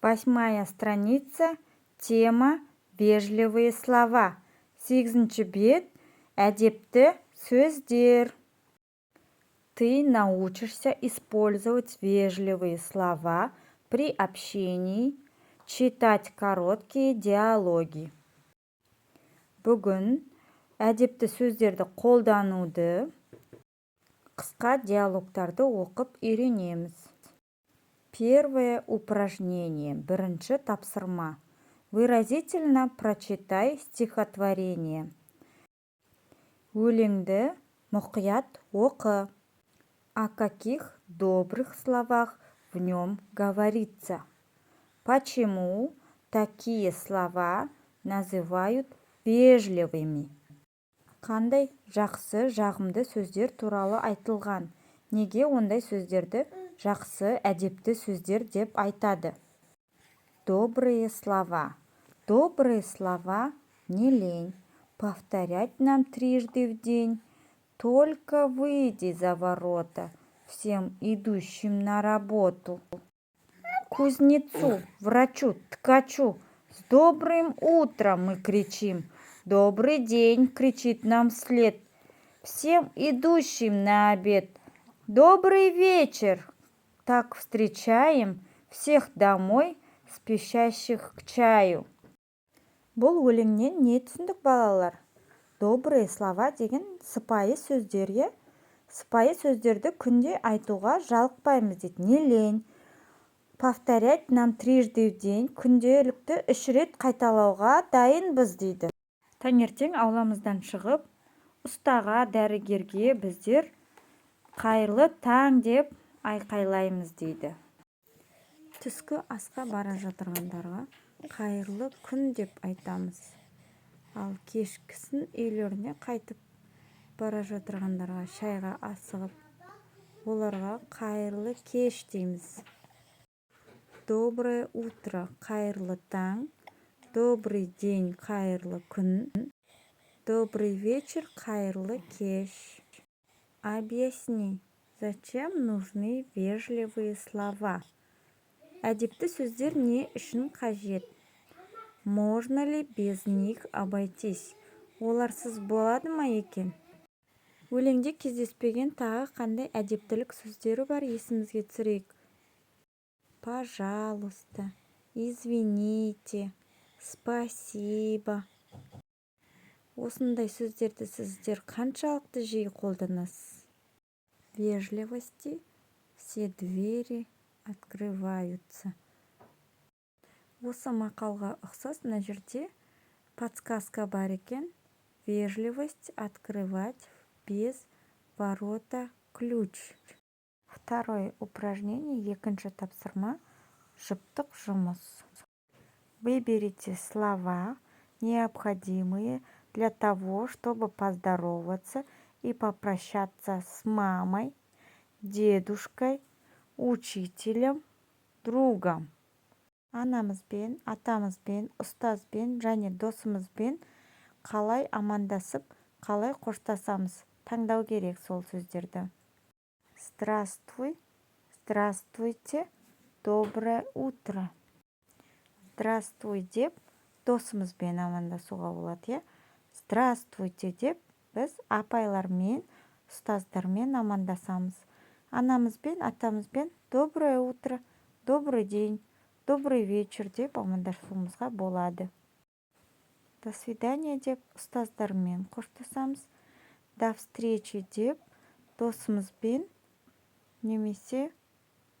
Восьмая страница, тема «Вежливые слова». Сегізінші бет, әдепті сөздер. Ты научишься использовать вежливые слова при общении, читать короткие диалоги. Бүгін әдепті сөздерді қолдануды, қысқа диалогтарды оқып үйренеміз. Первое упражнение. Бірінші тапсырма. Выразительно прочитай стихотворение. Өлеңді мұқият оқы. О каких добрых словах в нем говорится? Почему такие слова называют вежливыми? Қандай жақсы, жағымды сөздер туралы айтылған? Неге ондай сөздерді жақсы, әдепті сөздер деп айтады? Добрые слова. Добрые слова не лень повторять нам трижды в день. Только выйди за ворота всем идущим на работу. Кузнецу, врачу, ткачу с добрым утром мы кричим. Добрый день кричит нам вслед всем идущим на обед. Добрый вечер! Так встречаем всех домой спешащих к чаю. Бұл өлеңнен не түсіндік, балалар? Добрые слова деген сыпайы сөздер, иә. Сыпайы сөздерді күнде айтуға жалықпаймыз дейді. Не лень повторять нам трижды в день, күнделікті үш рет қайталауға дайынбыз дейді. Таңертең ауламыздан шығып, ұстаға, дәрігерге біздер «Қайырлы таң» деп айқайлаймыз дейді. Түскі асқа бара жатырғандарға «Қайырлы күн» деп айтамыз. Ал кешкісін үйлеріне қайтып бара жатырғандарға, шайға асығып, оларға «Қайырлы кеш» дейміз. Доброе утро – қайырлы таң, добрый день – қайырлы күн, добрый вечер – қайырлы кеш. Объясни, зачем нужны вежливые слова? Әдепті сөздер не үшін қажет? Можно ли без них обойтись? Оларсыз болады ма екен? Өлеңде кездеспеген тағы қандай әдептілік сөздері бар, есімізге түсірейік. Пожалуйста, извините, спасибо. Осындай сөздерді сіздер қаншалықты жиі қолданасыз? Вежливости все двери открываются. Осы мақалға ұқсас мына жерде подсказка бар екен: вежливость открывать без ворота ключ. Второе упражнение. Екінші тапсырма, жұптық жұмыс. Выберите слова, необходимые для того, чтобы поздороваться и попрощаться с мамой, дедушкой, учителем, другом. Анамызбен, атамызбен, ұстазбен және досымызбен қалай амандасып, қалай қоштасамыз, таңдау керек сол сөздерді. Здравствуй, здравствуйте, доброе утро. «Здравствуй» деп досымызбен амандасуға болады, иә. «Здравствуйте» деп біз апайлармен, ұстаздармен амандасамыз. Анамызбен, атамызбен «Доброе утро», «Добрый день», «Добрый вечер» деп амандасуымызға болады. «До свидания» деп ұстаздармен қоштасамыз. «До встречи» деп досымызбен немесе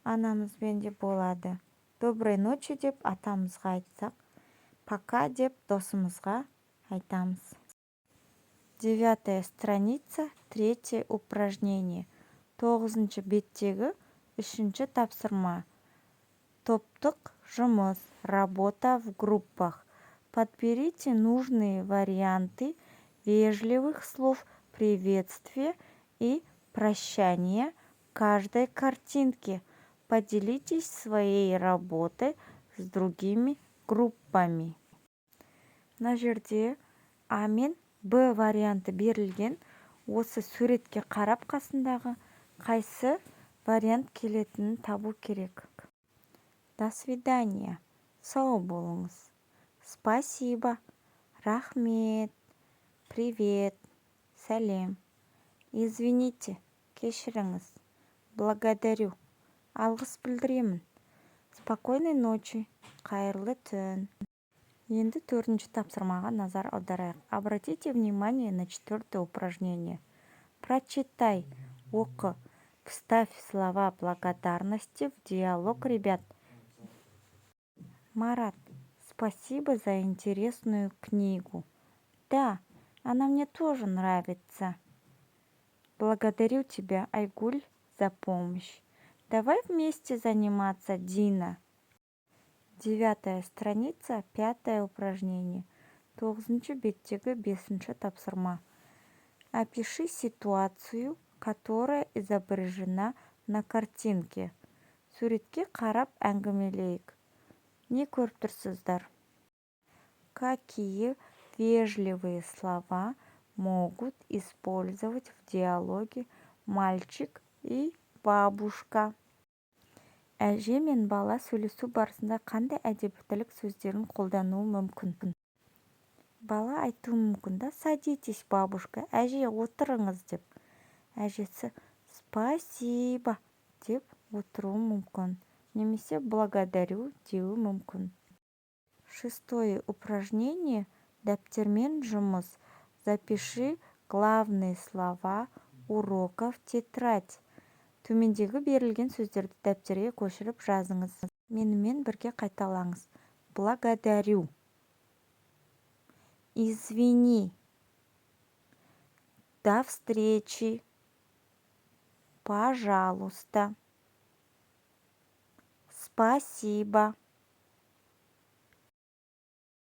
анамызбен де болады. «Доброй ночи» деп атамызға айтсақ, «Пока» деп досымызға айтамыз. Девятая страница, третье упражнение. Тоғызыншы беттегі үшінші тапсырма, топтық жұмыс, работа в группах. Подберите нужные варианты вежливых слов приветствия и прощания каждой картинке. Поделитесь своей работой с другими группами. Мына жерде А мен Б варианты берілген. Осы суретке қарап, қасындағы қайсы вариант келетінін табу керек. До свидания. Сау болыңыз. Спасибо, рахмет. Привет, сәлем. Извините, кешіріңіз. Благодарю, алғыс білдіремін. Спокойной ночи, қайырлы түн. Енді төртінші тапсырмаға назар аударайық. Обратите внимание на четвертое упражнение. Прочитай, оқы. Вставь слова благодарности в диалог ребят. Марат: спасибо за интересную книгу. Да, она мне тоже нравится. Благодарю тебя, Айгуль, за помощь. Давай вместе заниматься, Дина. Девятая страница, пятое упражнение. Тоғызыншы беттегі бесінші тапсырма. Опиши ситуацию, которая изображена на картинке. Суретке қарап әңгімелейік. Не көріп тұрсыздар? Какие вежливые слова могут использовать в диалоге мальчик и бабушка? Әже мен бала сөйлесу барысында қандай әдептілік сөздерін қолдануы мүмкін? Бала айтуы мүмкін да: «Садитесь, бабушка», әже, отырыңыз деп. Әжесі «Спасибо» деп отыруы мүмкін немесе «Благодарю» деуі мүмкін. Шестое упражнение. Дәптермен жұмыс. Запиши главные слова урока в тетрадь. Төмендегі берілген сөздерді дәптерге көшіріп жазыңыз. Менімен бірге қайталаңыз. Благодарю, извини, до встречи, пожалуйста, спасибо.